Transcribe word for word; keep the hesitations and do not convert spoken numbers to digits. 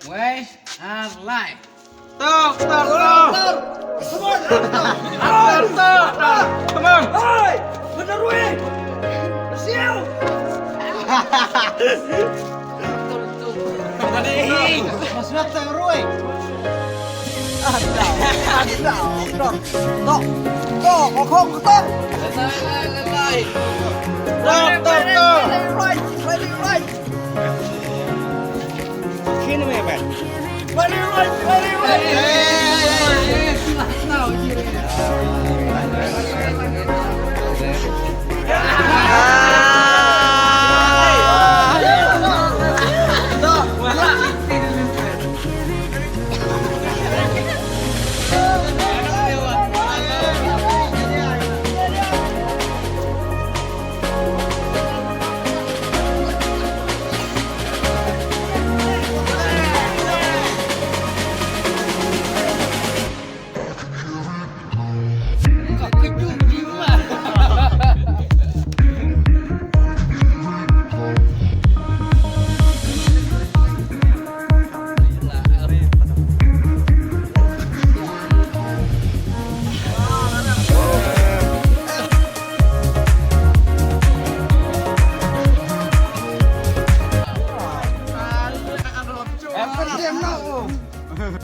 Wei, ar, lai. Tor, tor, tor. Tor, tor, tor. Come on. Hei, bener wei. Siau. Tadi, mas nak terus. Ada, ada, tor. Tok, tok, tok, kokong, tor. Lai, lai, lai, lai. Tor, tor, tor. Right, right, right. Khin me, man. Very right, very right.